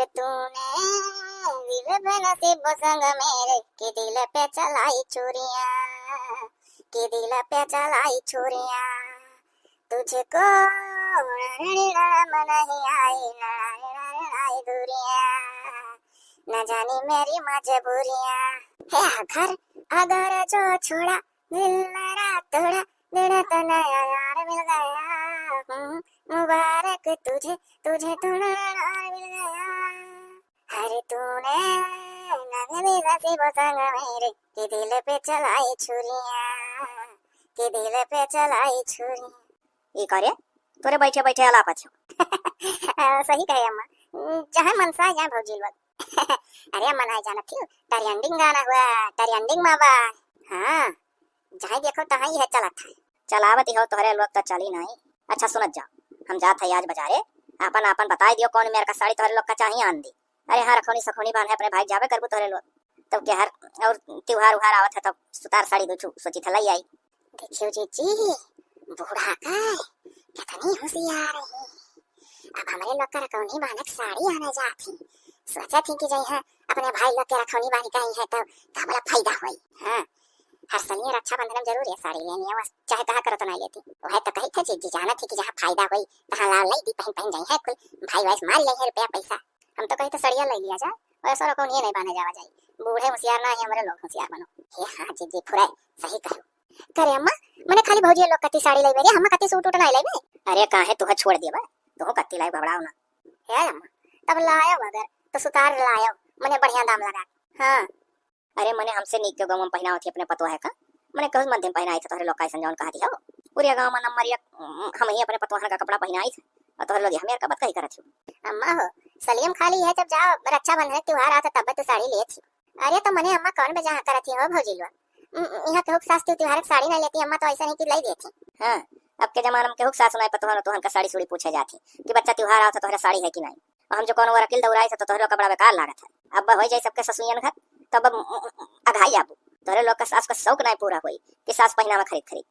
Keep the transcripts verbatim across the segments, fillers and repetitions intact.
तूने दिल पे नसीब संग मेरे, कि दिल पे चलाई छुरियां, कि दिल पे चलाई छुरियां। तुझको लड़म नहीं आई, लड़ाई, लड़ाई दूरियां, न जानी मेरी मजबूरियां। हे आखर अगर जो छोड़ा, दिल मेरा तोड़ा, मेरा तो नया यार मिल गया। हम्म, मुबारक तुझे, तुझे तो नया यार मिल गया। अरे तूने नगदी नसीब संग मेरे, कि दिल पे चलाई छुरियां, कि दिल पे चलाई छुरियां। ई करे, तोरे बैठे बैठे अलाप अच्छो। अ, सही कहे अम्मा, जहाँ मनसा है, जहाँ भौजी लोग। अरे अम्मा, नहीं जानत थी, trending गाना हुआ, trending में बा। हाँ, जहाँ देखो तहाँ इहे चलत है। चलावत ही हो तोहरे लोग तो चली नहीं। अच्छा सुनत जाओ, हम जात है आज बाजारे, आपन आपन बताई दियो कौन मेर का साड़ी तोहरे लोग का चाहिए आन दी। अरे हाँ, रखौनी सखौनी बांधे अपने भाई जाबे करबू तोहरे लोग। तब के हर और त्योहार उहार आवत है तब सुतार साड़ी दो ठू सोची था लई आई। देखियो जीजी, बूढ़ा का कितनी होशियार है। अब हमरे लोग का रखौनी बांधक साड़ी आने जात ही, सोचत ही कि जइहे अपने भाई लोग के रखौनी बांध के आई है तब का बोला फायदा होई। हाँ, हर सलिए रक्षाबंधन में जरूर ये साड़ी लेनी है, बस चाहे कहा करो तो नहीं लेती। वह तो कही थे जीजी जानत ही कि जहाँ फायदा होई तहाँ लाल लाई दी, पहन पहन जाई है कुल, भाई वाइस मार ली है रुपया पैसा। हम तो कही तो सड़िया ले लिया जाए, वैसा रखौनी नहीं बांधे जावा जाए। बूढ़े होशियार ना है, हमरे लोग होशियार बनो। हे हाँ जीजी, फुराए सही कहो। करे अम्मा, मने खाली भौजी लोग कती साड़ी लेबे रे, हम कती सूट उट नहीं लेबे। अरे काहे तुह छोड़ देबे, तुह कती लाई घबराओ ना। हे अम्मा, तब लायो अगर तो सुतार लायो, मने बढ़िया दाम लगा। हाँ। अरे मने हमसे नीक के गाँव में पहिनावत ही अपने पतोह का, मने कहूँ मध्यम पहिनाई थे तोहरे लोग का ऐसन जौन कहती हो। पूरे गाँव में नंबर एक, उम, हम ही अपने पतोहन का कपड़ा पहिनाई थे, और तोहरे लोग हमें का बात कही करत हो। अम्मा हो, सलियम खाली है जब जाओ रक्षाबंधन त्योहार आता तब तो साड़ी लेत ही। अरे तो मने अम्मा कौन बेजा करत ही हो भौजी लोग? उम, उम, यहाँ केहू के सास त्योहार के साड़ी नहीं लेती अम्मा, तो ऐसा नहीं कि लाई देती। हाँ, अब के जमाना में केहू के सास नहीं पतोहन तोहन का साड़ी सूड़ी पूछे जाती कि बच्चा त्योहार आवत है तोहरे साड़ी है कि नहीं। और हम जो कौनो वरकिल दौड़ाई था तो तोहरे लोग का बड़ा बेकार लागत है। अब हो जाए सबके ससुयन घर, तब अब, उम, उम, अघाई आबू। तोहरे लोग का सास का शौक नहीं पूरा होई कि सास पहिनावा खरीद खरीद।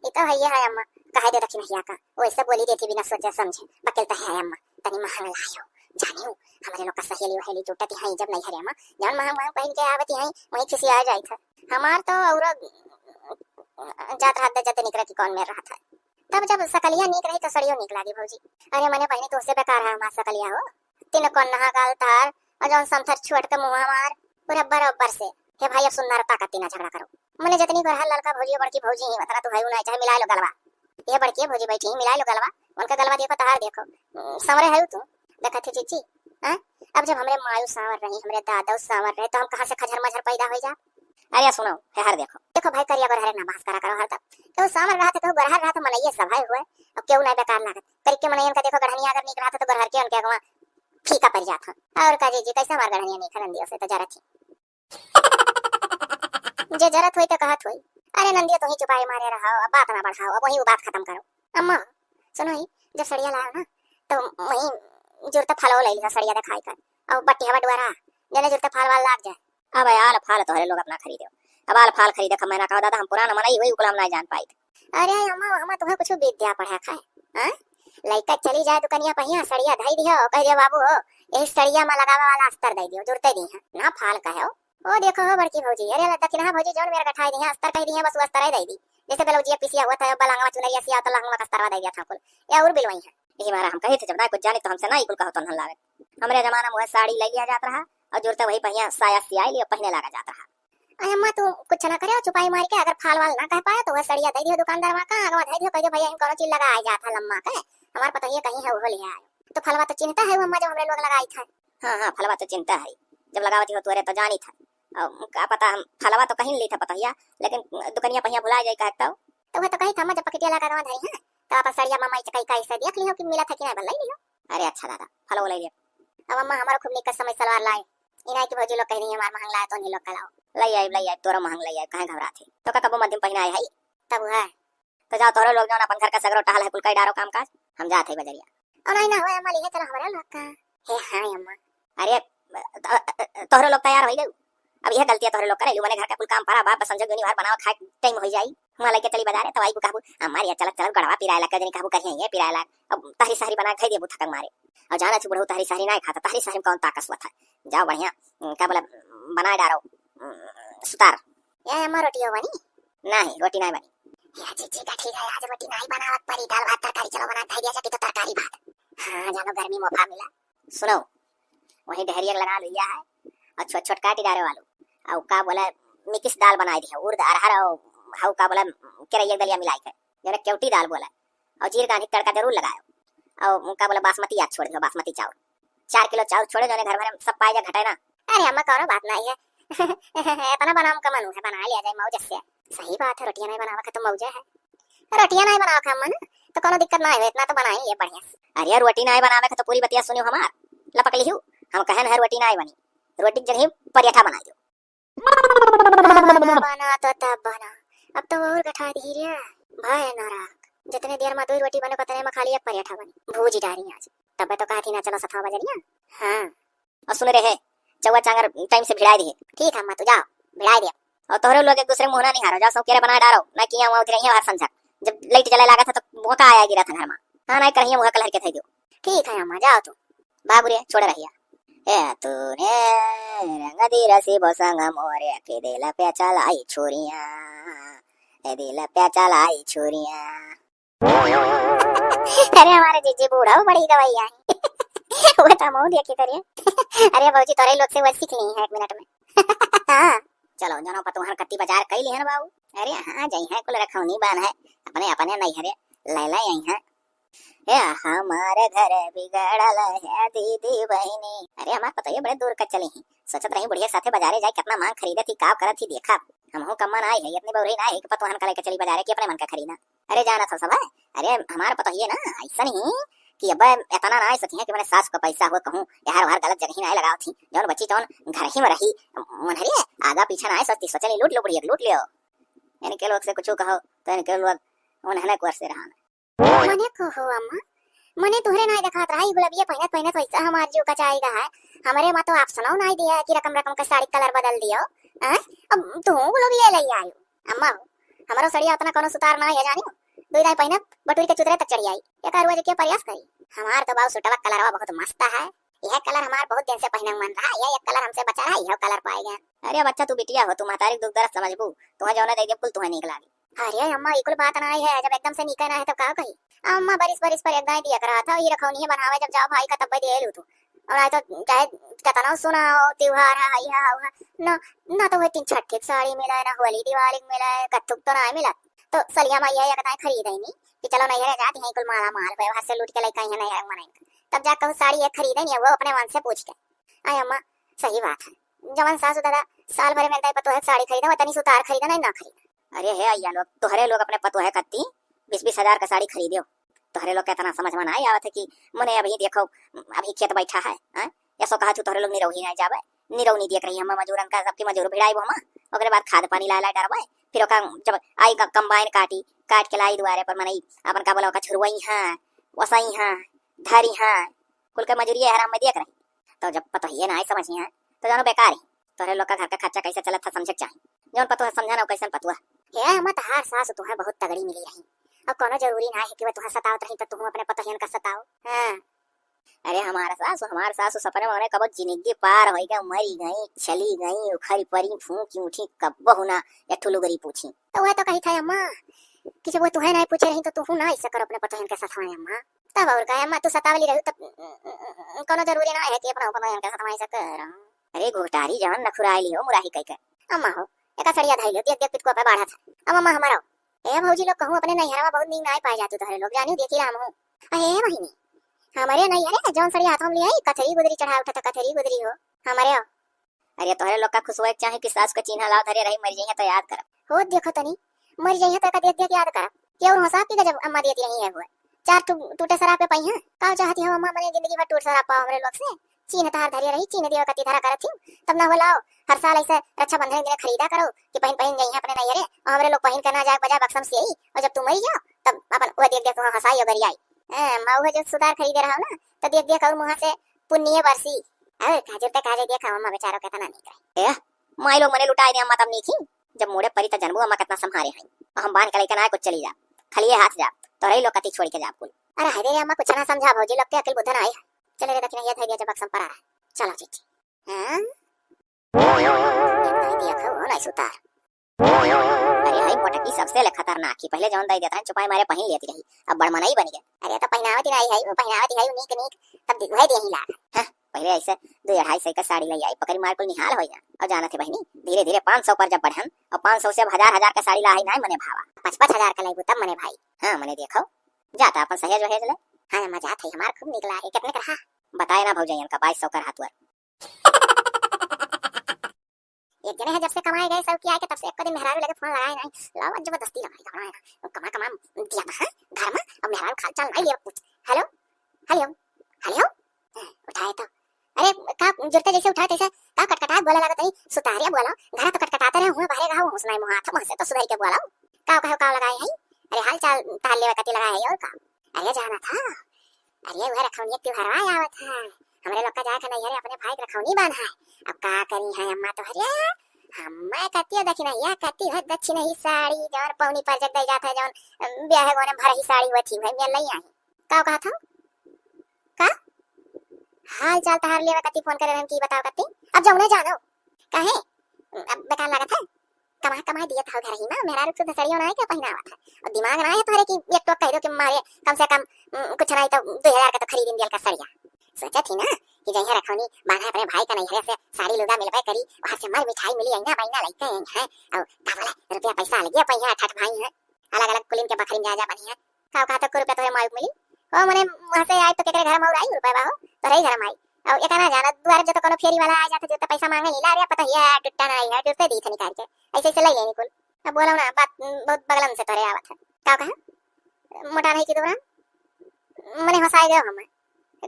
ये तो है, ये है अम्मा, कहे दे रखी नहीं आका, वैसे बोली देती बिना सोचे समझे। बकिल तो है अम्मा, तनी महंग लायो, जानियो, हमरे लोग का सहेली वहेली जुटती हैं जब नहीं हरे अम्मा, जौन महंग महंग पहन के आवती हैं, वही खिसिया जाई था। हमार तो और जात रहत दे जते निकरा कि कौन मेर रहत है। तब जब सकलिया नीक रही तो सड़ियो नीक लागी भौजी। अरे मने बहिनी, तुहसे बेकार है हमार सकलिया हो। तीन कोन नहा गाल तार, और जौन समथर छोट के मुँह मार, बराबर बराबर से। हे भाई, अब सुन ना रे, ताकत तीना झगड़ा करो। मने जितनी गोरहर ललका भौजी, बड़की भौजी ही, उतना तू है ना, चाहे मिला लो गलवा। ये बड़की भौजी बैठी ही, मिला लो गलवा, उनका गलवा देखो, तहार देखो। उम, संवरे है तू, देखा थी जीजी, हाँ? अब जब हमरे मायू सांवर रही, हमरे दादा सांवर रहे, तो हम कहाँ से खजर मजर पैदा हो जा? अरे सुनो, हे हर देखो। देखो भाई, करिया गोरहर ना बहस करा करो हरदम। केहू सांवर रहा था, केहू गोरहर रहा था, मनइये सब है हुए, और केहू ना बेकार लागत। करिके मनइयन का देखो, गढ़निया अगर नीक रहा था, तो गोरहर के उनके अगवा फीका पड़ जात है। और का जीजी, कैसे हमार गढ़निया नीक है, नंदियों से तो जरा थी। जे जरत होई तो कहत होई। अरे नंदिया, तोही चुपाई मारे रहो, अब बात ना बढ़ाओ, अब वही बात खत्म करो। अम्मा, सुनो ही, जब सड़िया लाओ ना, तो वही जुरता फलो ले लिया सड़िया दिखाई कर, और बट्टी हवा डुआरा, जने जुरता फाल वाल लाग जाए। अब आल फाल तोहरे लोग अपना खरीदे, अब आल फाल खरीदे खा महीना का दादा, हम पुराना मनई हुई, उकुल हम ना जान पाई। अरे अम्मा, हम तुम्हें कुछ विद्या पढ़ा खाए, हाँ? लइका चली जाए दुकनिया पहिया, सड़िया धई दियो, कह दियो, "बाबू हो, यही सड़िया में लगावे वाला अस्तर दे दियो, जुरते दी है, ना फाल कहे हो।" ओ देखो हो बड़की भौजी, अरे ला दखिनहा भौजी जौन मेर गठाई दी है, अस्तर कह दी है, बस वो अस्तर ही दे दी। जैसे ब्लाउजिया पिसिया हुआ था, अब लहंगवा चुनरिया सिया तो लहंगवा का अस्तर दे दिया था कुल। या और बिलवाई है। यही मारा हम कही थे, जब ना कुछ जाने तो हमसे ना ही कुल कहो तो नहन लागे। हमरे जमाना में वह साड़ी ले लिया जात रहा और जुरते वही पहिया साया सियाई लियो पहने लागा जात रहा। अरे अम्मा, तू कुछ ना करे, चुपाई मार के अगर फाल वाल ना कह पाए तो वह सड़िया दे दियो दुकानदार वहाँ का, अगवा दे दियो, कह दियो, "भैया, हम कोनो चीज लगा आ जात है लम्मा के, हमार पतोहिया कहीं है, वो ले आयो।" तो फलवा तो चिन्हता है वो अम्मा, जो हमरे लोग लगाई था। हाँ, हाँ, फलवा तो चिन्हता है, जब लगावती हो तोरे तो जानी था। और का पता, हम फलवा तो कहीं ली था पतोहिया, लेकिन दुकनिया पहिया भुला जाई का तब। तो वह तो कही था अम्मा, जब पकेटिया लगा गवा धरी है, तो आप सड़िया मम्मा इचकाई का ऐसे देख लियो कि मिला था कि नहीं, भले लियो। अरे अच्छा दादा, फलवा ले लियो। अब अम्मा हमारा खूब निकट समय सलवार लाई, इनाई की भौजी लोग कह रही है, "हमार महंग लाए तो नहीं लोग का लाओ।" ले आई, ले आई, तोरा महंग ले आई, काहे घबरात है? तो का कबो मध्यम पहिना आए है? तब है। तो जाओ तोहरे लोग जौन अपन घर का सगरो टहल है कुल कई डारो काम काज, हम जात है बजरिया। ओ नहीं ना होए अम्मा, लिहे चलो हमरे लोग का। हे हाँ अम्मा। अरे त-, त-, तोहरे लोग तैयार हो गए, अब यह गलतियाँ तोहरे लोग करेलू, मने घर का कुल काम परा बा, बस समझो यूनिवार बनाओ, खाए टाइम हो जाई। वहाँ लेके चली बजारे, तब आइबू कहबू, "अम्मा रे, चलत चलत गड़वा पिराए लग, जनी कहबू करिया ये पिराए लग।" अब तहरी सहरी बना के धइ देबू थकक मारे। और जाना छी बुढ़ऊ, तहरी सहरी नाहीं खाता, तहरी सहरी में कौन ताकत होत है। जाओ बढ़िया, उम, का बोला, बनाए डारो, उम, सुतार। ए अम्मा, रोटियो बनी? नाहीं, रोटी नाहीं बनी। ए जीजी का ठीक है, आज रोटी नाहीं बनावत परी, दाल भात तरकारी चलो बना के धइ दिया जाके तो तरकारी भात। हाँ, जानो गर्मी मोफा मिला। सुनो, वही डहरिया के लगा लिया है, और छोट छोट काटी डारे वालू, और का बोला, मिक्स दाल बनाए दिया, उर्द अरहर और हऊ का बोला, केरैया के दलिया मिलाई के, जौन केवटी दाल बोला, और जीर गांधी के तड़का जरूर लगायो, और का बोला, बासमती याद छोड़ दियो, बासमती चाउर, चार किलो चाउर छोड़े, जौन घर भरे में सब पाए जा, घटे ना। अरे अम्मा, कौनो बात नाहीं है। इतना बनाम का मनु है, बना लिया जाए मौज से। सही बात है, रोटियां नाहीं बनावे का तो मौजे है। रोटियां नाहीं बनावे का मन, तो कौनो दिक्कत नाहीं है, इतना तो बनाई है बढ़िया से। अरे रोटी नाहीं बनावे का तो पूरी बतिया सुनियो हमार, लपक लिहू। हम कहन है रोटी नाहीं बनी, रोटी के जगह पराठा बना दियो। बना, बना तो तब बना, अब तो और गठा दी रे। भाई नाराज, जितने देर में दो रोटी बने, उतने में खाली एक पराठा बनी, भूज डारी आज। तबे तो कहा थी ना, चलो सथवा बजरिया। हाँ। और सुन रे हे, चौवा चांगर टाइम से भिड़ाए दिहे। ठीक है अम्मा, तू जाओ, भिड़ाए दिया। और तोहरे लोग एक दूसरे मुंह ना निहारो, जाओ सौकेरे बना डारो, ना किया हुआ उधर ही बाहर समझा। जब लाइट जले लागत है तो भोंका आया गिरा था घर में। हाँ, ना करिए मुंह कलर के थे दियो। ठीक है अम्मा, जाओ तू। बाबू रे, छोड़ रहिया। ए तूने रंग दी रसी बोसंग मोरे के दिल पे चलाई छुरिया, ए दिल पे चलाई छुरिया। अरे हमारे जीजी बूढ़ा बड़ी गवैया है। वो तो मुंह देखे करिए। अरे भौजी, तोरे लोग से वो सीख ली है एक मिनट में। हाँ। चलो, जनो पतोहन कत्ती बाजार कई लिहन बाबू। अरे हाँ, जई है कुल रखौनी बान है, अपने अपने नैहरे ले ले आई है। ए हमारे घर बिगड़ल है दीदी बहिनी। अरे हमार पतोहिए बड़े दूर का चली ही, सोचत रही बुढ़िया के साथे बाजारे जाए, कितना मांग खरीदत ही, का करत ही, देखा। हमहू कम्मा ना आई है, इतनी बहुरी ना आई कि पतोहन का लेके चली बाजारे कि अपने मन का खरीदा। अरे जाना था सब है, अरे हमार पतोहिए ना ऐसा नहीं कि अब इतना ना ऐसा है कि मैंने सास का पैसा हुआ कहूँ, यार वार गलत जगह ही ना लगाओ थी, जौन बच्ची जौन घर ही में रही, मुनहरी आगा पीछे ना ऐसा सोचती, सोचली लूट लो बुढ़िया, लूट लियो। इनके लोग से कुछ कहो तो इनके लोग उन्हें कुर से रहा। मने को हो अम्मा, मने तुहरे नाई देखात रहा, ई गुलबिया पहिनत पहिनत वैसा हमार जीव कचाई गा है। हमरे माँ तो आप सुनाओ नाई दिया कि रकम रकम का साड़ी कलर बदल दियो। हैं? अब तू गुलबिया ले आयो। अम्मा हो, हमरो सड़िया उतना कोनो सुतार नाई है जानियो। दुई दाई पहिनत बटुरी के चुतरे तक चढ़ी आई। एक रुआ के प्रयास करी। हमार तो बाऊ सुटवा कलरवा बहुत मस्त है। यह कलर हमार बहुत दिन से पहिने मन रहा, यह एक कलर हमसे बचा रहा, यह कलर पाए गए। अरे बच्चा, तू बिटिया हो, तू महतारी के दुख दर्द समझबू, तुहें जौने दे देब कुल तुहें नीक लागी। अरे अम्मा, ई कुल बात नाई है, जब एकदम से नीका ना है तब का कही? अम्मा बरिस बरिस पर एक दाई दिया करा था, ई रखौनी है बनावे, जब जाओ भाई का तब्बे दे लू तू। और आज तो चाहे कितना सुना हो, त्योहार है, हई है, हऊ है, ना, ना तो वही तीन छठ के साड़ी मिला है, ना होली दिवाली के मिला है, कत्थुक तो ना मिला। तो सलिया माई है, एक दाई खरीद है नी कि चलो नैहरे जाती हैं, कुल माला माल हुए, वहाँ से लूट के लेके आई है नैहरे मनाई। तब जा कहूँ साड़ी एक खरीदे नी, वो अपने मन से पूछ के। आय अम्मा, सही बात है, जवन सासू दादा साल भर में एक दाई पतोहे के साड़ी खरीदे, वतनी सुतार खरीदे, नहीं ना खरीदे। अरे हे अइया लोग, तोहरे लोग अपने पतोहे कत्ती बीस बीस हजार का साड़ी खरीदियो। तोहरे लोग के इतना समझ में ना आवत है कि मने अभी देखो, अभी खेत बैठा है, हैं? या सो कहा तू तोहरे लोग निरौही ना जावे, निरौनी दिए के रही हम मजूरन का, सबकी मजूर भिड़ाई हम, ओकरे बाद खाद पानी लाए लाए डरवाए, फिर ओका जब आई क-, कंबाइन काटी, काट के लाई दुआरे पर मनई अपन का बोला ओका छुरवई हैं, वसई हैं, धरी हैं, कुल के मजूरिया हराम में दिए के रही। तो जब पतोहिए ना आई समझी हैं, तो जानो बेकार ही। तोहरे लोग का घर का खर्चा कैसे चलत था, समझे के चाही। जौन पतोह समझा ना, वो कैसन पतोह। हे अम्मा, तहार सास तुहें बहुत तगड़ी मिली रही। अब कोनो जरूरी ना है कि वो तुहें सतावत रही, तो तुहूँ अपने पतोहियन का सताओ। हाँ। अरे हमार सासु, हमार सासु सपने में उन्हें कबो जिंदगी पार होई गए, मरी गई, चली गई, उखरी परी, फूंकी उठी, कब्बो ना एक ठो लुगरी पूछी। तो वह तो कही था अम्मा कि जब वो तुहें नहीं पूछे रही, तो तुहूँ ना ऐसा करो अपने पतोहियन के साथ में अम्मा। तब और का अम्मा, तू सतावली रहू, तब कोनो जरूरी ना है कि अपना पतोहियन के साथ में ऐसा करो। अरे घोटारी जवन नखुराइली हो मुराही कह के। अम्मा हो, एका सड़िया धइलो, देख देख पितकुआ पे बाढ़त है। अब अम्मा हमारा हो। ए भौजी लोग कहूँ अपने नैहरवा बहुत नीक नाई पाए जातू तोहरे लोग, जानियो देखी ला हमहूँ। अहे बहिनी, हमरे नैहरे जौन सड़िया हाथों में लियाई, कथरी गुदरी चढ़ाए उठत, कथरी गुदरी हो। हमरे हो। अरे तोहरे लोग का खुश होए के चाहे कि सास के चिन्हा लाओ धरे रही, मर जइहे तो याद करब। हो देखो तनी, मर जइहे तो एका देख देख याद करब। केहू हो साहब की गजब अम्मा देती रही है हुए। चार टू-, टूटे शराब पे पाई हैं। का चाहती हो अम्मा, मने जिंदगी भर टूट शराब पाओ हमरे लोग से? चीन तहार धरिया रही, चीन दियो कति धरा करत थी। तब ना हो लाओ, हर साल ऐसे रक्षाबंधन के दिन खरीदा करो कि पहिन पहिन जइहे अपने नैहरे, और हमरे लोग पहिन के ना जाए बजाए बक्सम से आई, और जब तू मरी जाओ, तब अपन वो देख देख तुहाँ हंसाई और गरियाई। हैं, अम्मा वो जो सुतार खरीदे रहो ना, तो देख देख और मुँह से पुण्य बरसी। और काजू ते काजू देखा अम्मा बेचारो कितना नीक रही। ए, माई लोग मने लुटाए दे अम्मा तब नीक ही। जब मोड़े परी त जनबू अम्मा कितना संभारे हैं। हम बांध के लइके ना कुछ चली जा, खाली ये हाथ जा, तोहरे लोग कती छोड़ के जा कुल। अरे हाय रे अम्मा, कुछ ना समझा भौजी लोग के अकिल बुद्धि ना आई है। चले रे दखिना, ये धैर्य जब अक्सम पर आ रहा है। चलो जीजी। हाँ? ये नहीं दिया खाओ, ना सुतार। अरे हाय मोटकी सबसे ले खतरनाक ही, पहले जौन दई देता है चुपाई मारे पहिन लेती रही, अब बड़ मनई बन गया। अरे तो पहिनावत ही नहीं है, वो पहिनावत ही है, नीक नीक, तब दि-, वही दे ही लाग। हाँ, पहले ऐसे दो अढ़ाई सौ का साड़ी ले आई, पकड़ी मार कुल निहाल हो जा। और जाना थे बहनी, धीरे धीरे पाँच सौ पर जब बढ़न और पाँच सौ से अब हजार हजार का साड़ी ला आई ना मने भावा। पाँच पाँच हजार का लेबू तब मने भाई। हाँ मने देखो, जाता अपन सहेज वहेज ले। हाँ अम्मा जात है, हमार खूब निकला है, कितने का रहा? बताए ना भौजैयन का, बाईस सौ का रहा तुअर। एक जने है जब से कमाए गए सब किया के तब से एक दिन मेहरारू लगे फोन लगाए नहीं। लावा जबरदस्ती लगाई, घबराए ना। कमा कमा दिया था, हाँ? घर में अब मेहरारू खाल चाल नहीं लिया कुछ। हेलो, हेलो, हेलो। उठाए तो, अरे का जुरते जैसे उठाए तैसे का कटकटाए बोले लगा तई, सुतारिया बोला, घर तो कटकटाते रहे हुए, बाहरे रहा हुआ सुनाई मुहा था, वहां से तो सुधाई के बोला। का कहो का लगाए है? अरे हाल चाल तार लेवे कती लगाए है और का? अरे जाना था, अरे वह रखौनी त्योहार आवत है, हमरे लोग का जाए का नहीं है, अपने भाई के रखौनी बांधा है। अब का करी है अम्मा तो हरिया, हम्मा कतिया दक्षिणा या कती है दक्षिणा ही साड़ी जौन पौनी पर जग दे जाता है जौन, अम, ब्याह गोने भर ही साड़ी वथी है मिल नहीं आई। का कहा था? का हाल चाल तहार लेवा कती फोन करे रहन की बताओ कती? अब जाऊ ना जानो। काहे? अब बेकार लागत है। कमा कमा दिया था घर ही में, मेहरारू तो सड़ियो ना है क्या पहनावा था। और दिमाग ना है तोहरे कि एक टोक कह दो कि मारे कम से कम, उम, कुछ नहीं तो दो हजार का तो खरीद दिया का सड़िया। सोचा थी ना कि जइहे रखौनी बांधा अपने भाई का नैहरे से साड़ी लुगा मिलबे करी, वहां से मर मिठाई मिली, ऐना बैना लइके आई है। और का बोला, रुपया पैसा अलगे पइहा ठठ भाई है, अलग अलग कुलिन के बखरी में जा जा बनी है। का कहा तो को रुपया तोहरे माई मिली? ओ मने वहां से आए तो केकरे घर में और आई रुपया बा हो? तोहरे ही घर में आई। और एक ना जाना दुआरे जो तो कोनो फेरी वाला आ जाता जो तो पैसा मांगे नहीं ला रे पता ही है टुट्टा ना है जुरते दी थे निकाल के। ऐसे ऐसे ले लेनी कुल। अब बोलो ना बात बहुत बगलन से तोहरे आवत है। का कहा? मोटा नहीं की दुबरा? मने हंसाए गयो हम।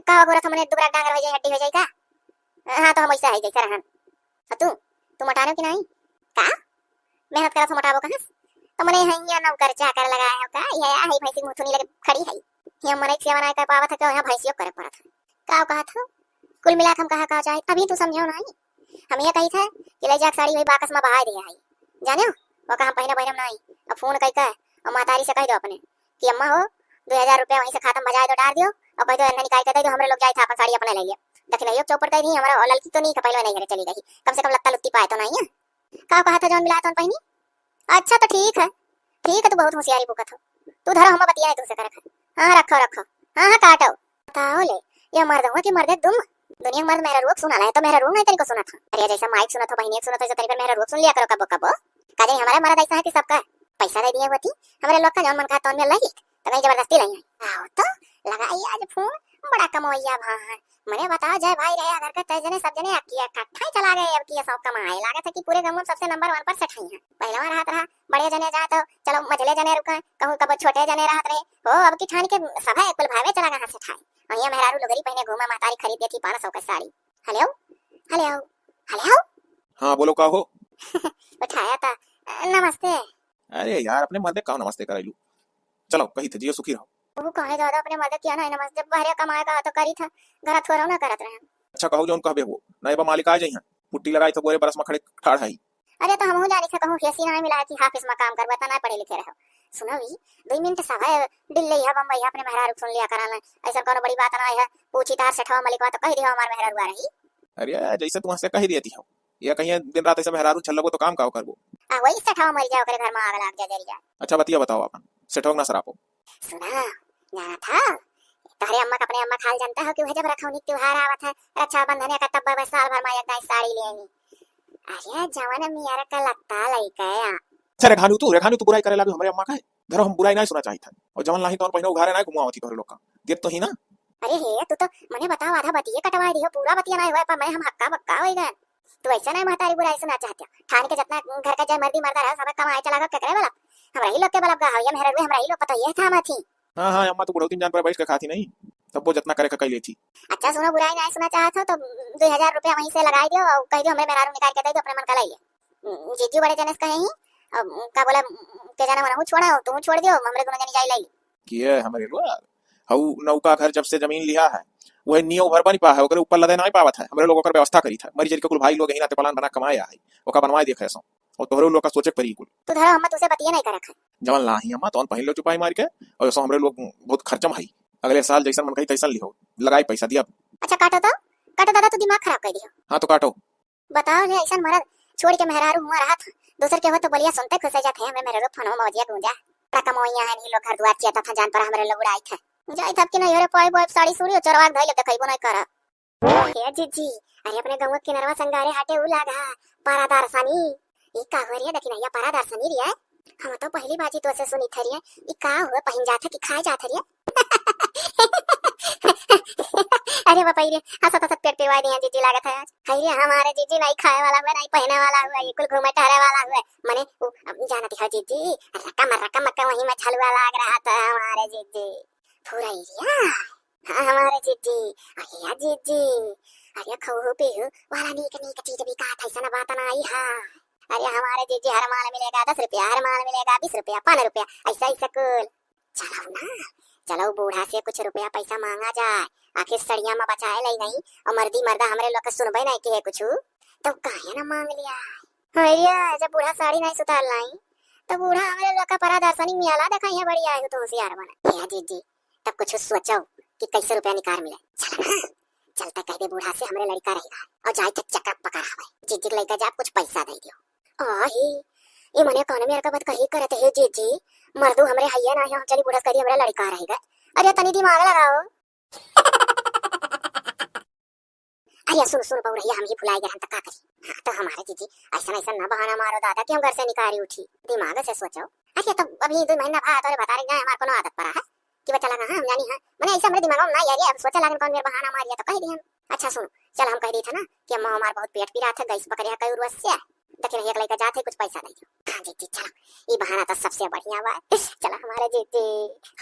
का गोरा था मने दुबरा डांगर हो जाए हड्डी हो जाए का? हाँ तो हम ऐसा है जैसे रहन। और तू, तू मोटानो कि नहीं? का? मेहनत करत हो मोटाबो कहाँ से? तो मने है यहाँ नौकर चाकर लगाए हो का? ये है भैंसी मुथुनी लगे खड़ी है। ये मने सेवा नहीं कर पावत है तो यहाँ भैंसियों करे पड़त है। का कहा था? कुल मिला के हम कहा का चाहे अभी तू समझो नहीं। हम ये कही था कि ले जाके साड़ी वही बाकस में बहाय दिया है। जाने हो? वो कहा हम पहने बहने में नहीं। अब फोन कही का और मातारी से कह दो अपने कि अम्मा हो दो हजार रुपया वहीं से खाता में बजाए दो डाल दियो और कह दो एन्ने निकाल के दे दो हमरे लोग जाए था अपन साड़ी अपने ले लिया। दखिनहियो चौपट कह दी हमरा ललकी तो नहीं खपैलो नहीं करे चली गई। कम से कम लत्ता लुत्ती पाए तो नहीं है। का कहा था जौन मिला तौन पहनी? अच्छा तो ठीक है, ठीक है, तू बहुत होशियारी बुकत हो। तू धरो हम बतिया है तुमसे करक। हाँ रखो रखो। हाँ हाँ काटो। बताओ ले, ये मर्द हुआ कि मर्दे तुम? दुनिया के मर्द मेहरारू के सुना ला है तो मेहरारू नहीं तनिको सुना था। अरे जैसा माइक सुना था बहनी सुना था तनिको मेहरारू के सुन लिया करो कबो कबो। का जानी हमारा मर्द ऐसा है कि सबका पैसा दे दिए होती, हमारे लोग का जौन मन कहा तौन में लई तो नहीं जबरदस्ती लई है। आओ तो लगाई आज फोन, बड़ा कमवैया भा है। मने बताओ जय भाई रहे अगर के तय जने सब जने अक्की इकट्ठा ही चला गए। अब की सब कमाए लागत है कि पूरे गाँव में सबसे नंबर वन पर सेठाई है। पहलवा रहत रहा बड़े जने जाए तो चलो मझले जने रुका, कहूँ कब छोटे जने रहत रहे हो। अब की ठान के सभा कुल भावे चला गए सेठाई। और ये मेहरारू लुगरी पहने घूमा महतारी खरीद देती पाँच सौ का साड़ी। हेलो, हेलो, हेलो। हाँ बोलो का हो? उठाया था। नमस्ते। अरे यार अपने मर्दे का नमस्ते कराइलू। चलो कही थे जियो सुखी रहो। वो कहे दादा अपने मर्दे किया ना नमस्ते, बहरे कमाए का तो करी था, घर थोड़ा ना करत रहे। अच्छा कहो जौन कहबे हो, नहीं बा मालिक आ जाइहैं, पुट्टी लगाई तो बोरे बरस में खड़े ठाड़ है। अरे तो हमहू जानी से कहूँ फेसी ना मिला कि हाफिस में काम करबा तना पढ़े लिखे रहो। सुनो भी, दो मिनट सभा डिल्ले यहाँ बम्बई अपने मेहरारू सुन लिया कराना, ऐसा कोनो बड़ी बात ना है, पूछी तार सेठवा मलिकवा तो कह दियो हमार मेहरारू आ रही। अरे जैसे तुमसे कह दिया थी हो, या कहीं दिन रात ऐसे मेहरारू छल्लबो तो काम काव करबो? आ वही सेठवा मर जाओ, ओकरे घर में आग लाग जा, जल जा। अच्छा बतिया बताओ अपन, सेठवा ना सरापो। सुना, जाना था, तोहरे अम्मा का अपने अम्मा खाल जानता हो कि वह जब रखौनी त्योहार आवत है, रक्षाबंधन या का तब बस साल भर में एक दाई साड़ी ले आई। अरे जवन मियारा का लत्ता लइके आ। अच्छा रेखानू तू, रेखानू तू बुराई करे लागू हमरे अम्मा का है? धरो हम बुराई नहीं सुना चाहित है। और जवन लाही तौन पहिने उघारे नहीं घुमावती तोहरे लोग का। देत तो ही ना। अरे हे, तू तो मने बताओ आधा बतिये कटवा दियो, पूरा बतिया नहीं हुआ पर मैं हम हक्का बक्का हो गए। तू ऐसा नहीं महतारी बुराई सुना चाहते हो। ठान के जितना घर का जय मर्दी मर्दा रहा, सब कमाए चला गया, केकरे वाला? हमरा ही लोग के बलब गा हो, ये मेहररुए हमरा ही लोग पता ये था मथी। हाँ, हाँ, अम्मा तो बुढ़ौती में जान पर बैठ के खाती नहीं, तब वो जितना करे का कह लेती। अच्छा सुनो, बुराई नहीं सुना चाहत हो तो दो हजार रुपया वहीं से लगाई दियो और कह दियो हमरे मेहरारू निकाल के दे दो, अपने मन का ले ले। जीजू बड़े जने से कहे ही, अब का बोला, के जाने वनहू छोड़ा हो, तू छोड़ दियो, हमरे दोनों जनी जाई लाई। किए हमरे रुआ, हऊ नौका घर जब से जमीन लिया है, वह नियो भर बन पा है, ओकरे ऊपर लदे नहीं पावत है। हमरे लोग ओकर व्यवस्था करी था, मरी जरी के कुल भाई लोग यही नाते प्लान बना कमाए है, ओका बनवाए देखे सो। और तोहरे लोग का सोचे के परी कुल। तू धरो, हम तुसे बतिये नहीं करत है। जवन लाही अम्मा, तवन पहिन लो चुपाई मार के, और सो हमरे लोग बहुत खर्चम हई। अगले साल जैसन मन कही तैसन लिहो, लगाई पैसा दिया। अच्छा, काटो तो, काटो दादा, तू दिमाग खराब कर दियो। हाँ तो काटो। बताओ ले, ऐसन मरद छोड़ के मेहरारू हुआ रहत, दूसर के हो तो बोलिया सुनते खुश हो जाते हैं। हमरे मेहरारू फोन में बजिया गूंजा, का कमोइया है नहीं लोग, घर दुआर चिया था जान पर हमरे लोग उड़ाई थे। जाई था कि नहीं, अरे पाई बाप साड़ी सूड़ी और चरवा के धइले देखइबो नहीं करा। हे जिज्जी, अरे अपने गाँव के किनरवा संगारे हाटे उ लाग हा, पारादार सानी। ई का हो रे दखिनैया, पारादार सानी रे? हम तो पहली बाजी तो से सुनी थरिए, ई का हो पहिन जात है कि खाए जात है रे? अरे बापा रे, हंसत हंसत पेट पिवाई दिया जिज्जी लागत है आज। हाय रे हमारे जिज्जी, नहीं खाए वाला हुआ, नहीं पहने वाला हुआ, ये कुल घूमे टहरे वाला हुआ। मने उ जानती हो जिज्जी, रकम रकम का वहीं में झलुआ लाग रहा था हमारे जिज्जी। फुरैया। हाँ, हमारे जिज्जी। अरे या जिज्जी, अरे खऊ पीऊ वाला नीक नीक चीज बिकात है, ऐसा बात ना आई है। अरे हमारे जिज्जी, हर माल मिलेगा दस रुपया, हर माल मिलेगा बीस रुपया, पाँच रुपया, ऐसा ऐसा कुल। चलो ना, चलो बूढ़ा से कुछ रुपया पैसा मांगा जाए, आखिर सड़िया में बचाए लई नहीं, और मर्दी मर्दा हमरे लोग के सुनबे नहीं किहे कुछ, तो काहे ना मांग लिया। हाँ, ये जब बूढ़ा साड़ी नहीं सुतार लाई, तो बूढ़ा हमरे लोग का पारादार सानी मियाला देखा, यहाँ बड़ी आए हो तो होशियार बना। हे जिज्जी, तब कुछ सोचो कि कैसे रुपया निकाल मिले। चल ना, चलते कह दे बूढ़ा से हमरे लड़का रहेगा और जाए के चक्का पकड़ावे। जिज्जी के लड़का जा कुछ पैसा दे दियो। आही, ये मने कौन मेरे का बात कही करत है जिज्जी? मर्दू हमरे हइये ना है, हम चली बूढ़ा से कह दी हमरे लड़का रहेगा। अरे तनी दिमाग लगाओ। अरे सुन सुन बउरहिया, हम ही भुलाई गए हम तो का करी। हाँ, तो हमारे जिज्जी ऐसा ऐसा ना बहाना मारो दादा कि हम घर से निकारी उठी। दिमाग से सोचो। अरे तो अभी दो महीना बाद और बता रही ना, हमारे कोनो आदत पड़ा है कि बच्चा लगा हाँ हम जानी है। मने ऐसे हमरे दिमाग में ना यार, अब सोचा लागन कौन मेरे बहाना मारिया तो कह दी हम। अच्छा सुनो, चल हम कह दी था ना कि अम्मा हमार बहुत पेट पी रहा था, गैस पकड़िया कई रोज से। देखिन एक लड़का जाते कुछ पैसा दे दो। हाँ जिज्जी चलो, ये बहाना तो सबसे बढ़िया बा। चलो हमारे जिज्जी,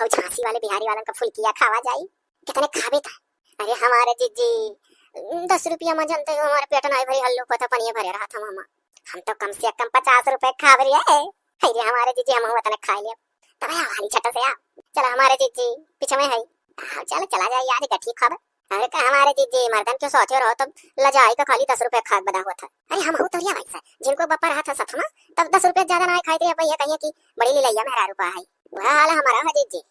हऊ झांसी वाले बिहारी वालन का फुलकिया खावा जाई। कितने खाबे था? अरे हमारे जिज्जी, दस रुपया में जानते हो हमारे पेट नहीं भरी, हल्लो को था पनिया भरे रहा था मामा। हम तो कम से कम पचास रुपए खाब रहे है। अरे हमारे जिज्जी, हम उतने खा लिया। तब आवा हाली छट से आ। चलो हमारे जिज्जी, पीछे में है। हाँ चलो चला जाए यार, गठी खाब। अरे का हमारे जिज्जी, मर्दन क्यों सोचे रहो तब, लजाई का खाली दस रुपए खाब बदा हुआ था। अरे हम हो तोरिया भाई सा, जिनको बपा रहा था सथमा, तब दस रुपए ज्यादा ना खाए थे भैया, कहिए कि बड़ी लीलैया मेहरारू है। बुरा हाल है हमारा है जिज्जी।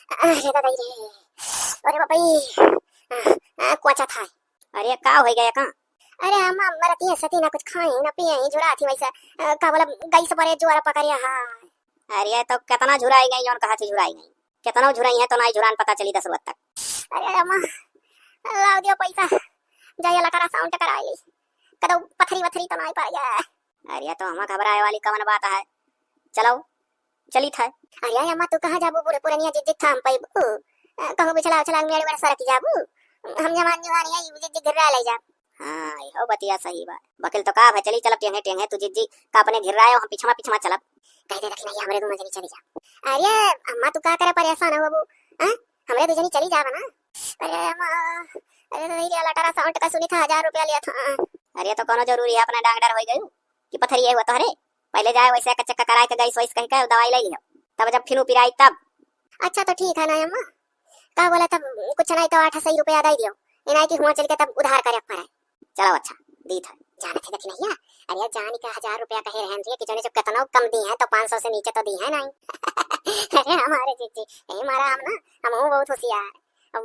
अरे दादा रे, अरे बाबा रे, आ, आ, कोचा था। अरे का हो गया का? अरे हम मरती है सती, ना कुछ खाए ना पिए, झुरा थी वैसे, आ, का बोला, गैस परे जोर पकड़िया है। अरे तो कितना झुराई गई और कहा थी झुराई गई, कितना झुराई है तो ना झुरान पता चली दस रोज तक। अरे अम्मा, लाओ दियो पैसा, जाइए लटारा साउंड करा ली, कदो पथरी वथरी तो ना पड़ जाए। अरे तो हम घबराए वाली कवन बात है, चलो चलित है। अरे अम्मा, तू कहाँ जाबू? बूढ़ पुरनिया जिज्जी थाम पैबू। अ, कहूँ बिछला उछला मेड़ वेड़ सरक जाबू। हम जवान जुहान है, जिज्जी घिर्रा ले जा। हाँ, इहो बतिया सही बा। बकिल तो का है, चली चलब टेंगे टेंगे, तू जिज्जी का अपने घिर्रायो, हम पिछमा पिछमा चलब। कह दे दखिनैया, हमरे दूनो जनी चली जा। अरे अम्मा, तू का करे परेशान हो बाबू? हाँ? हमरे दू जनी चली जाबा ना। अरे अम्मा, अरे तो नहीं रे, लटारा साउंड का सुनी था, हजार रुपया लिया था। अरे तो कोनो जरूरी है, अपना डांग डर हो गई कि पथरी ये हुआ तोहरे? पहले जाए वैसे एक चक्कर कराए के गैस वैस कह के दवाई ले लियो, तब जब फिर पिराई तब। अच्छा तो ठीक है ना अम्मा, का बोला तब, कुछ नहीं तो आठ सौ रुपया दे दियो, इनाई कि हुआ चल के तब उधार करे पड़े। चलो अच्छा, दी था। जाना थे दखिनैया, अरे जान का हजार रुपया कहे रहन रे कि जने जो कितनो कम दी है तो पाँच सौ से नीचे तो दी है नहीं। अरे हमारे जिज्जी, ए मारा हम ना, हम हूँ बहुत होशियार। हम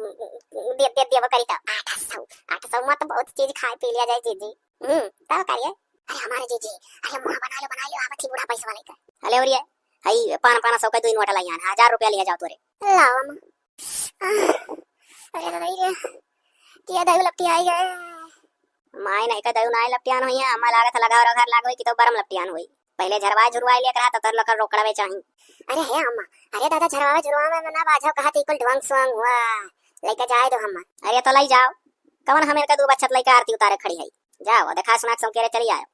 दे दे दे करी तो आठ सौ, आठ सौ में तो बहुत चीज खाए पी लिया जाए जिज्जी। हम्म, तब करिए। अरे हमारे जीजी, अरे मुँह बना लो, बना लो, आवत ही बूढ़ा पैसा वाले का। अरे और ये, हई पान पान सौ का दो नोट लाई आन, हजार रुपया लिया जाओ तोरे। लाओ अम्मा। आह, अरे दादा रे, किया दही लपटी आई गए। माय नहीं का दही नहीं लपटियान हुई है, अम्मा लागत लगाओ रघर लाग हुई कि तो बरम लपटियान हुई। पहले झरवाए झुरवाए लेकर रहा तो तर लकर रोकड़वे चाही। अरे हे अम्मा, अरे दादा झरवावे झुरवावे में ना बाझो कहा थी कुल ढोंग सोंग हुआ। लेके जाए दो अम्मा। अरे तो लाई जाओ, कवन हमें का दो बच्चत लेके आरती उतारे खड़ी है। जाओ, देखा सुना के संकेरे चली आयो।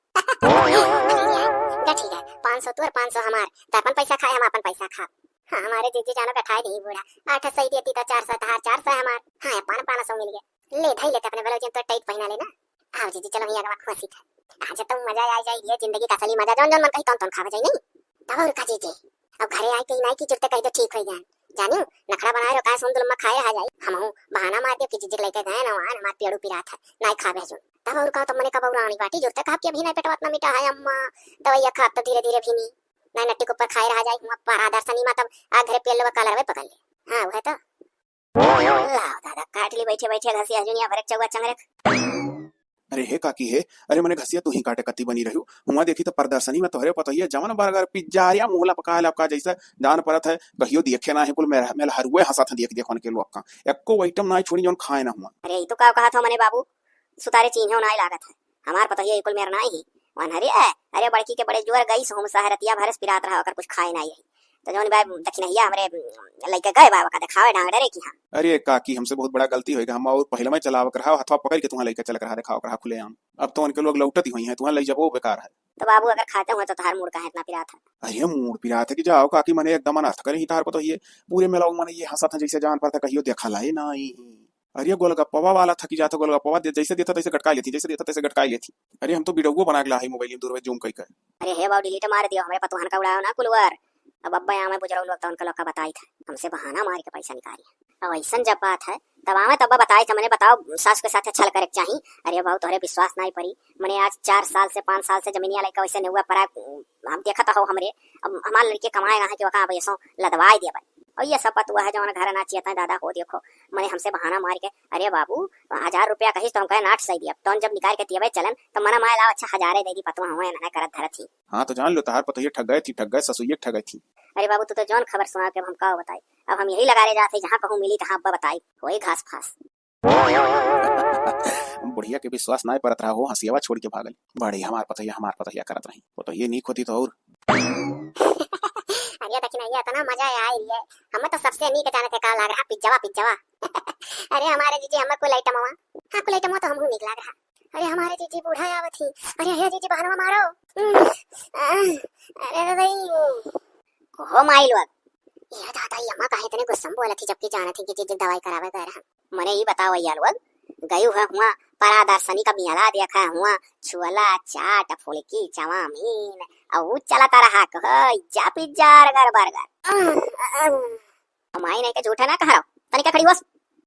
जा ठीक है, पाँच सौ तोर, पाँच सौ हमार, त अपन पैसा खाए, हम अपन पैसा खा। हाँ, हमारे जीजी जानो बैठाए नहीं बूढ़ा, आठ सौ देती तो चार सौ तहार, चार सौ हमार। हाँ, पान पाँच सौ मिल गए, ले धाई लेते अपने ब्लाउज तो टाइट पहना लेना। आओ जीजी, चलो भैया, खुशी था। आज तो मजा आ जाए, ये जिंदगी का असली मजा, जौन जौन मन कही तौन तौन खावे जाए नहीं। तब और का जीजी, अब घरे आए के ही नहीं की जुड़ते कह दो ठीक हो जाए। जानियो, नखड़ा बनाए रहो, काहे सुन दुलम्मा खाए हा जाई। हमहू बहाना मार दियो कि जीजी के लइके गए ना, वहाँ हमार पेड़ू पिरात है, नाई खाबे हजून। तब और का, तब मने कब और आनी बाटी जुरते, कहा कि अभी नहीं पेटवा इतना मीठा है अम्मा, दवाइया खाब तो धीरे धीरे भी नहीं, नहीं नट्टी के ऊपर खाए रहा जाई, हुआ पारा दर्शनी मा तब आ घरे पेड़ लोग कालरवे पकड़ ले। हाँ, वह तो। लाओ दादा, काट ली बैठे बैठे घसिया जुनिया भरे चौवा चंगरक। अरे हे काकी हे, अरे मने घसिया तू ही काटे कती बनी रह्यू। हुआ देखी तो प्रदर्शनी में तोहरे पतोहिया जवन burger, pizza, अरे मुँह लपका लपका जैसा जान परत है, कहियो देखे ना है, कुल मेल, मेलहरुए हंसत है देख देख उनके लोग का। एको item ना छोड़ी जौन खाए ना हुआ। अरे ई तो का कहत हो मने बाबू, सुतारे चीन्हो नाई लागत है। हमार पतोहिया ई कुल मेर नाई ही। वनहरी है, अरे बड़की के बड़े जोर गई सोम सहरतिया भरस पिरात रहा, ओकर कुछ खाए नाई रही। तो जौन बा दखिनहिया हमरे लइके गए बा, ओका देखावे ढांग डरे की हाँ। अरे काकी, हमसे बहुत बड़ा गलती होइगा, हम और पहले में चलावक रहा, हथवा पकड़ के तुहाँ लइके चलक रहा, देखावक रहा खुलेआम। अब तो उनके लोग लौटत ही हुई हैं, तुहाँ लइ जबो बेकार है। तो बाबू अगर खाते हुए तो तोहार मूड काहे इतना पिरात है? अरे मूड पिरात है कि जाओ काकी, मने एकदम अनर्थ करे ही तोहार पतोहिए, पूरे मेला मने ये हंसत है जैसे जान परत है कहियो देखा लाए नाई। अरे गोलगप्पवा वाला थकी जात है, गोलगप्पवा दे, जैसे देता तैसे गटकाई लेती, जैसे देता तैसे गटकाई लेती। अरे हम तो वीडियो बना के ला है मोबाइल में दूर में zoom कई कर। अरे हे बाबू delete मार दियो, हमरे पतोहन का उड़ाओ ना कुलवर। अब अब्बा यहाँ में बुजुर्ग लोग तो उनका लोग का बताई था, हमसे बहाना मार के पैसा निकाली। अब ऐसन जब बात है तब आवे तब बताई था, मने बताओ सास के साथ छल करे के चाही। अरे बाबू तोहरे विश्वास नाई परी, मने आज चार साल से पाँच साल से जमीनिया लइका वैसे नेउआ परा, हम देखत हो हमरे, अब हमार लड़के कमाए रहे कि वका अब ऐसो लदवाई दिया भाई। और ये सब पतुआ है जौन घर नाचियत है दादा हो देखो, मने हमसे बहाना मार के, अरे बाबू हजार रुपया कहिस तो हम कहे नाट सही दिया, तो जब निकाल के तियबे चलन तो मना माय लाओ अच्छा हजारे दे दी पतुआ हुए ना करत धरत ही। हाँ तो जान लो तहार पतोहिए ठग गए थी, ठग गए ससुइये ठग गए थी। अरे बाबू तू तो जौन खबर सुना के अब हम का बताई, अब हम यही लगारे जात है जहाँ कहूँ मिली तहाँ अब्बा बताई, वही घास फास। बुढ़िया के विश्वास नाय परत रहा हो, हंसियावा छोड़ के भागल। बड़ी हमार पतोहिया, हमार पतोहिया करत रही। पतोहिए नीक होती तो और। अरे दखिनहिया, इतना मजा आए रे। हमें तो सबसे नीक जाने थे का लाग रहा, पिज्जावा, पिज्जावा। अरे हमारे जीजी, हमें कुल आइटमवा। हाँ, कुल आइटमवा तो हमहू नीक लाग रहा। अरे हमारे जीजी बूढ़ा आवत ही। अरे हे जीजी, बहनवा मारो। उम, अ, अरे रे भाई। कहो माई लोग। ये दादा, ये अम्मा काहे इतने गुस्सा में बोलत ही, जबकि जानत ही कि जीजी दवाई करावे गए रहा। मने ई बताओ भैया लोग, गयू है हुआ परा दर्शनी का मेला देखा हुआ, छोला, चाट, फुलकी, चाउमीन, और ऊ चलता रहा कहो, इज्जा पिज्जा, अर्गर बर्गर। माई नहीं के झूठा ना कह रहा, तनिका खड़ी होस।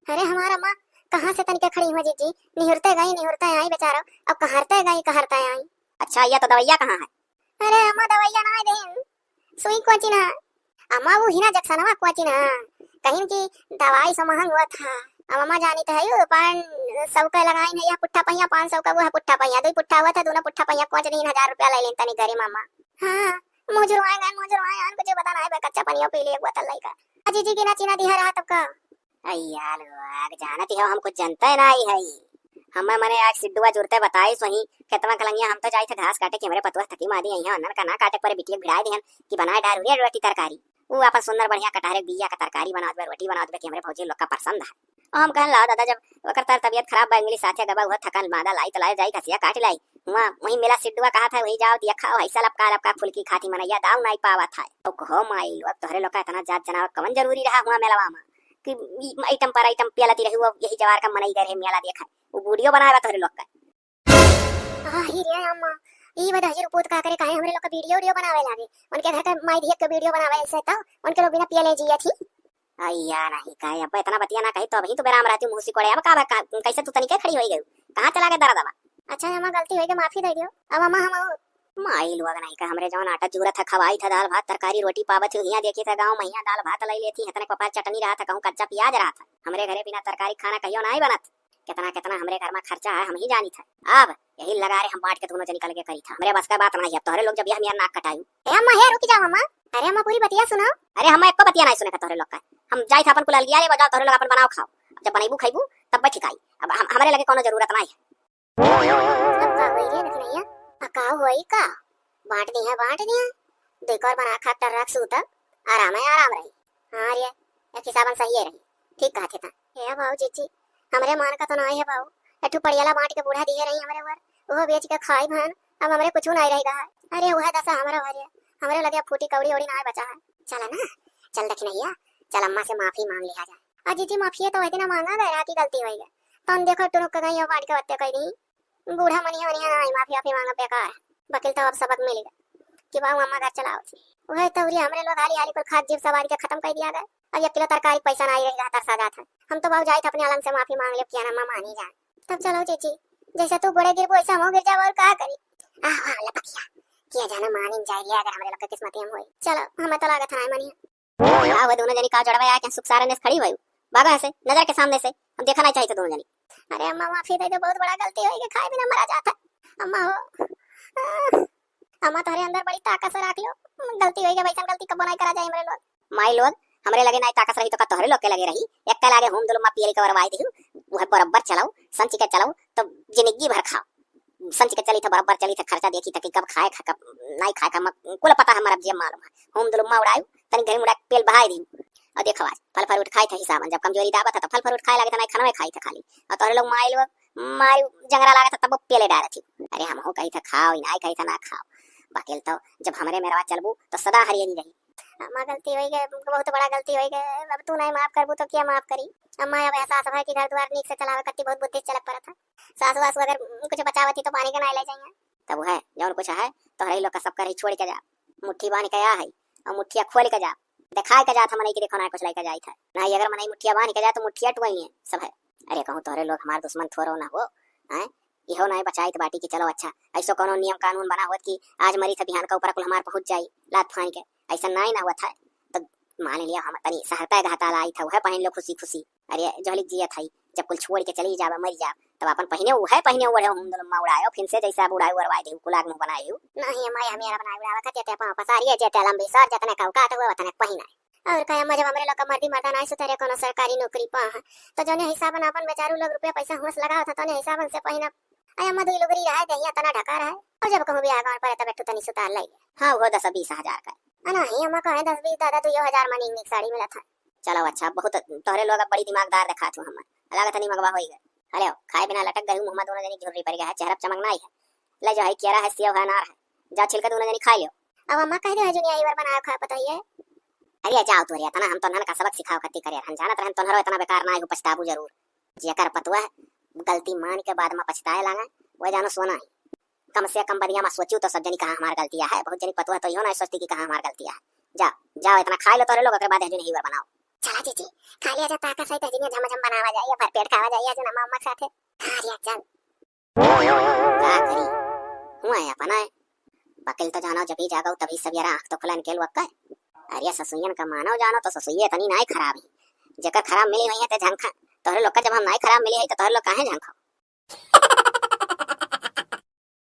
अरे हमार अम्मा कहाँ से तनिका खड़ी हुआ जीजी, निहुरते गई, निहुरते आई बेचारो, अब कहरते गई, कहरते आई। अच्छा, ये तो दवैया कहाँ है? अरे अम्मा दवैया ना देन, सुई कोची ना। अम्मा वो हिना जक्सनवा कोची ना। कहिन कि दवाई से महंग हुआ था। अब अम्मा जानी तो है यू, पाँच सौ का लगाइन है या पुट्ठा पहिया, पाँच सौ का वो है पुट्ठा पहिया, दो पुट्ठा हुआ था, दोनों पुट्ठा पहिया कोच नहीं, हजार रुपया ले लेन तनी गरीब अम्मा। हाँ, मुजुरवाए गए, मुजुरवाए, आन कुछ पता ना है, बे कच्चा पनिया पी लिए एक बोतल लइका। अजी जी गिना चिना दिहा रहा तब का। अय्या लोग, जानत ही हो, हम कुछ जनते नाई है। हमें मने आज सिड्डुआ जुरते बताइस वही खेतवा कलंगिया, हम तो जाई थे घास काटे कि हमरे पतुआ थकी मादी आई है, उन्हन का ना काटे परे बिटिया भिड़ाए दिहन कि बनाए डार उरिया रोटी तरकारी। ऊ अपन सुंदर बढ़िया कटहरे के बिया का तरकारी बनावत बे, रोटी बनावत बे कि हमरे भौजी लोग का पसंद है। और हम कहन लाओ दादा, जब ओकर तर तबियत खराब बा, इंग्लिश साथे गबा हुआ थकन मादा लाई तो लाई जाई घसिया काट लाई। हुआ वही मिला सिड्डुआ कहा था, वही जाओ दिया खाओ, ऐसा लपका लपका फुलकी खाती मनैया दाऊ नाई पावत है। तो कहो माई लोग, तोहरे लोग का इतना जात जनावर कवन जरूरी रहा हुआ मेलवा में? कि ई आइटम पर आइटम पियलती रही, वो यही जवार का मनई गए रहे मेला देखा, वो वीडियो बनावे तोहरे लोग का। आही रे अम्मा, ई बदहजर पूत का करे, काहे हमरे लोग का वीडियो वीडियो बनावे लागे? उनके घर का माई धियत के वीडियो बनावे ऐसे तो उनके लोग बिना पियले जियत ही। अय्या नहीं काहे, अब इतना बतिया ना कही तो अभी तो बेराम रहती मुंह सिकोड़े। अब का, का कैसे तू तनिके खड़ी होई गई? कहाँ चला गए दर्द बा? अच्छा अम्मा, गलती होई गई, माफी दे दियो। अब अम्मा हम माई लोग नहीं का हमरे जौन आटा जूरत है, खवाई था दाल भात तरकारी रोटी पावत ही, हियाँ देखी था गाँव में हियाँ दाल भात लाई लेती, इतने कपार चटनी रहा था, कहूँ कच्चा प्याज रहा था। हमरे घरे बिना तरकारी खाना कहियो नहीं बनत। कितना कितना हमरे घर में खर्चा है हम ही जानी था। अब यही लगारे हम बांट के दोनों जनी कल के करी था। हमरे बस का बात नहीं है। अब तोहरे लोग जब यह मेरा नाक कटायू। ए अम्मा, हे रुक जाओ अम्मा। अरे अम्मा, पूरी बतिया सुनो। अरे हम एको बतिया नहीं सुने का तोहरे लोग का। हम जाई था अपन कुल अलगिया रे, बजाओ तोहरे लोग अपन बनाओ खाओ। अब जब बनैबू खैबू तब बैठ खाई। अब हम, हमरे लगे कोनो जरूरत नहीं है। अब का होई रे दखिनैया? आ का होई का? बांट दिया, बांट दिया। दुई कौर बना खा टर्रा के सूतब, आराम है, आराम रही। हाँ रे, एक हिसाबन सही है रही। ठीक कहा थे ता। हे बाऊ जीजी, हमरे मान का तो ना है बाऊ। एठू पड़ियाला बांट के बूढ़ा दिए रही हमरे ऊपर, वो बेच के खाई भन, अब हमरे कुछ नहीं रही रहा। अरे वह दशा हमरा हो रे, हमरे लगे अब फूटी कौड़ी ओड़ी ना बचा है। चला ना, चल दखिनैया, चल अम्मा से माफी मांग लिया जाए। आ जीजी, माफिया तो वह दिन मांगा गए रहा कि गलती होई गई। तो हम देखो टुनुक के गई हो बांट के बत्ते कह दी। बूढ़ा मनिया वनिया ना आई, माफी वाफी मांगा बेकार। वकील तो अब सबक मिल गया कि बाबू अम्मा घर चलाओ थी। वह तो उरी हमरे लोग हाली हाली कुल खाद जीव सवारी के खत्म कर दिया गए। अब एक किलो तरकारी पैसा नाहीं रहि गा, तरसा जात है। हम तो बाबू जाइत अपने अलंग से माफी मांग लेब कि अम्मा मानी जान। तब चलो जीजी, जैसे तू गोड़े गिरबू वैसे हम गिर जाब, और का करी? आह, वाह, लपकिया, किया जाना मानिन जाए रे, अगर हमरे लोग के किस्मत में होई। चलो, हमें तो लागत है नाहीं मनी। का हुआ, दोनों जनी का जड़वे आके सुख सारे ने खड़ी हुई? भागो यहाँ से, नजर के सामने से, हम देखा नाहीं चाहित दोनों जनी। अरे अम्मा, माफी दे दे, बहुत बड़ा गलती होई गे, खाए बिना मरा जात है। अम्मा हो, आह, अम्मा तोहरे अंदर बड़ी ताकत से राख लियो, गलती होई गे, वैसन गलती कबो नाहीं करा जाए हमरे लोग। माई लोग, हमरे लगे नाहीं ताकत रही तो का तोहरे लोग के लगे रही? एक के लागे होम दुलम्मा पियली कवरवाई दिहू, वह बराबर चलाऊ, संच के चलाऊ, तो जिंदगी भर खाओ। संच के चली था, बराबर चली था, खर्चा देखी था कि कब खाए खा, कब नाहीं खाए खा, म-, कुल पता है, हमारा जे मालूम है। होम दुलम्मा उड़ायू, तनी घरी मुड़ा के पेल बहाई दी। और देखो आज, फल फ्रूट खाई था हिसाबन, जब कमजोरी दाबत है तो फल फ्रूट खाए लागे था, नाहीं खाना खाई था खाली। और तोहरे लोग माई लोग, माई जंगरा लागत है तब पेले डारत ही। अरे हमहू कही था खाओ, नाहीं कही था ना खाओ, बाकी तो जब हमरे मेरवा चलबू तो सदा हरियरी रही। अम्मा गलती होई गे, बहुत बड़ा गलती होई गे, अब तू नाहीं माफ करबू तो किया माफ करी? अम्मा अब एहसास भा कि घर दुआर नीक से चलावे कत्ती बहुत बुद्धि से चलक पड़त है। सासू वासू अगर कुछ बचावत ही तो पानी के नाहीं ले जाइए। तब है, जौन कुछ है, तोहरे लोग का सब करही छोड़ के जा। मुट्ठी बांध के आ है, और मुट्ठिया खोल के जा। दिखाए के जात है मनई कि देखो ना कुछ लेके जाइत है। नाहीं अगर मनई मुट्ठिया बांध के जाए तो मुट्ठिया टुआई है, सब है। अरे कहूँ तोहरे लोग हमार दुश्मन थोड़ो ना हो, हैं? इहो नाहीं बचाइत बाटी कि चलो अच्छा, ऐसो कौनो नियम कानून बना होत कि आज मरी था बिहान का ऊपर कुल हमार पहुँच जाई, लात फान के। ऐसा नाहीं ना हुआ था। तो मान लिया हम तनी सहरता घाता लाई था, वह पहन लो खुशी खुशी। अरे जहलिक जियत हई, जब कुल छोड़ के चली जाबा, मरी जाब, तब अपन पहिने उहे पहिने ओढ़े होम दुलम्मा उड़ायो, फिन से जैसे अब उड़ायो, उड़वाए देहू, कुल आग मुँह बनाए हू। नाहीं अम्मा, हम यार बनाए उड़ावा खातिर ते अपन पसारी है, जेते लंबी सर, जतने का औकात हुआ, वतने पहिनाए। और का अम्मा, जब हमरे लोग का मर्दी मर्दा नाहीं सुतरे कोनो सरकारी नौकरी पा है, तो जौने हिसाबन अपन बेचारू लोग रुपया पैसा हुआ से लगावत है, तौने हिसाबन से पहिना। अरे अम्मा, दुई लुगरी रहे, देहिया तना ढका रहे, और जब कहूँ भी आगमन पड़े, तब एक ठो तनी सुतार लाई। हाँ, वो दस बीस हजार का। अ, नाहीं अम्मा, कहे दस बीस, दादा, दुइयो हजार में नीक नीक साड़ी मिलत है। चलो अच्छा, बहुत तोहरे लोग अब बड़ी दिमागदार देखात हो हमर। अलग तनी मगवा होई गए। अरे खाए बिना लटक गई, मुँह में दोनों जनी झुर्री पड़ गया है, चेहरा पे चमक नाहीं है। ले जो है, केरा है, सेव है, अनार है, जा छिलके दोनों जनी खाई लियो। अब अम्मा कह दे है, जुनिया, ई बार बनाए खाए पता ही है। अरे जाओ तोरे, इतना हम तोहन का सबक सिखाओ खत्ती करे, हम जानत रहन तोहरो इतना बेकार ना हो, पछताबू जरूर। जेकर पतुआ गलती मान के बाद में पछताए लागे, वह जानो सोना है। कम से कम बनिया में सोचू तो सब जनी कहाँ हमार गलतिया है। बहुत जनी पतुआ तो इहो ना सोचती कि कहाँ हमार गलतिया है। जा, जाओ, इतना खाए लो तोरे लोग, ओकरे बाद है जो नहीं बार बनाओ। चला जीजी, खा लिया जा, ताकत सहित है, जिन्हें झमाझम बनावा जाए, या भरपेट खावा जाए, या जो नमा अम्मा के साथे। हाँ रे, चल। का करी? हुआ है अपना है। बकिल तो जानो जब ही जागो तभी सवेरा आँख तो खुलन के लुअक्का। अरे ससुइयन का मानो जानो तो ससुइये इतनी नाई खराब है। जेकर खराब मिली हुई है ते झंखा। तोहरे लोग का जब हम नाई खराब मिली है तो तोहरे लोग काहे झंखो?